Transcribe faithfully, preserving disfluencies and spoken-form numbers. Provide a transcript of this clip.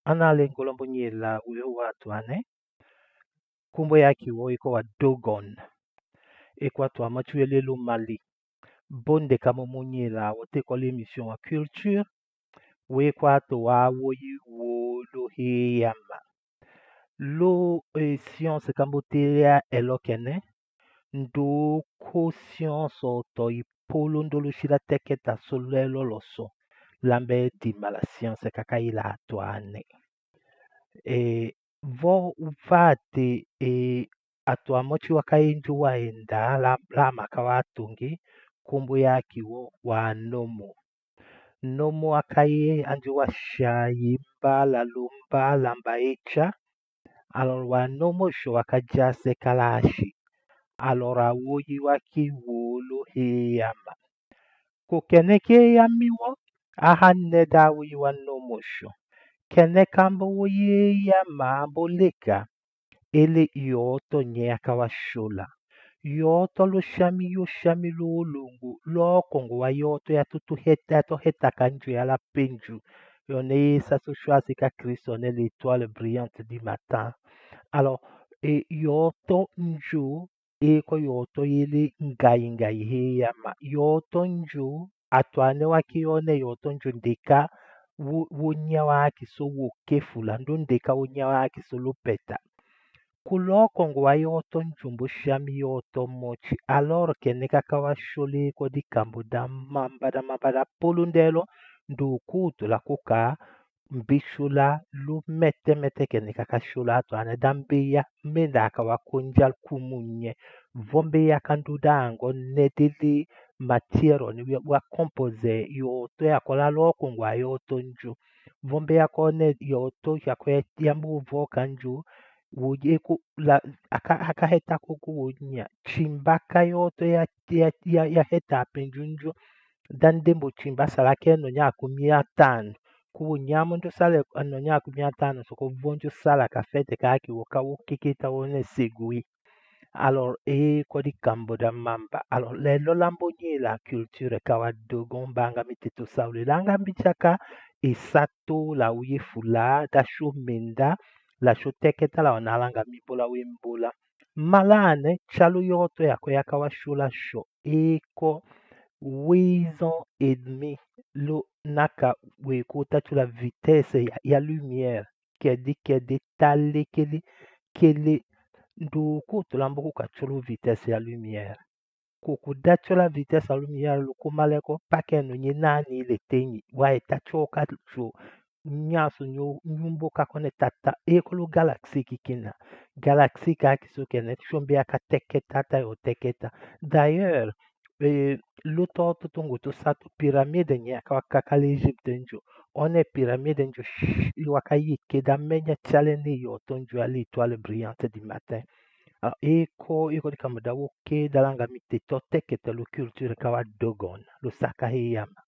Ana le ngolo mbo nyela we wa atu ane. Kumbo yaki wo iko wa Dogon. Iko atu amati we le lo Mali. Bo ndeka mo mbo nyela wo te ko l'émission wa culture. We ko atu wa woyi wo lo heyama. Lo, eh, science kambo te ya elo kene. Ndu ko science oto i polo ndolo sila teketa so lelo loso. Lambe di mala science kaka ila atu ane. E, vo ufati, e, atu amoti wa kaenjo wa enda la, la maka wa tungi, kumbo yaki wo wa Nomo. Nomo akaye anjo wa shayi mbala lumba lamba echa. Alors wa Nomo sho wakaja se kalashi. Alors awoyi waki wo lo heyama. Ko kene ke yami wo, aha nne da awoyi wa Nomo sho. Kene kambo woyi heyama mbo leka. Ele yoto nye akawa shola. Yoto lo shami yo shami lo longo, lo Kongo wa yoto ya tutu heta, to heta kanjo ya la penju. Yo ne sa so shwa si ka Kristo ne l'étoile brillante du matin. Alors, e yoto njo, e ko yoto yele ngai ngai heyama. Yoto njo, atu ane waki yo ne yoto njo ndeka, wo, wo nya waki so wo kefula, ndo ndeka wo nya waki so lo peta. Ku lo Kongo wa yoto njo mbo shami yoto moti, alors kene kaka wa shole ko dikambo da mamba da mamba da polo ndelo, ndu kutula kuka, mbi shula lu mete mete kene kaka shula atu ane da mbi ya menda aka wa konjal kumunye. Vo mbi ya kandu dango ne dili matière ni wa, wa composé yoto ya kola lo Kongo wa yoto njo. Vo mbi ya ko ne yoto ya ko ya, ya mbu vo kanjo. Wo ye ku la aka, aka heta ko ku wo nya. Chimba ka yoto ya, ya, ya, ya heta penju njo. Da ndembo chimba sala ke no nya ku mia tanu. Ku wo nya mo njo sala no nya ku mia tanu, so ko vo njo sala ka fete ka ki wo ka wo kikita wo ne segui. Alors, e ko dikambo da mamba. Alors, lelo lambo nye la culture ka wa Dogon banga mi teto saule. Langa mbi jaka, e sato la uye fula, da sho menda, la sho teketa la ona langa mi bola we mbola. Malane, chalo yoto ya ko ya ka wa shola sho. E ko huit ans et demi lo naka we ko ta chula vitesse ya, ya lumière. Kedi, kedi, tale, kele, kele, ndu kutula mbo ku ka chulu vitesse ya lumière. Ku ku da chula vitesse ya lumière lu ku male ko, pa ke no nye nani le tenyi, wa e ta choka cho, nyaso nyo, nyumbo ka ko ne tata, e ko lu galaxie ki kina. Galaxie ka ki so kene, shombe ya ka teketa, ta yo teketa. D'ailleurs, e, lu to, to, to ngu to sato pyramide nye ka wa kaka l'Égypte njo. One pyramide njo, sh-, wa ka yike da menya chale ni yoto njo ya l'étoile brillante du matin. A, e ko, e ko dikambo da wo ke da langa mi teto teketa lu culture ka wa Dogon, lu saka heyama.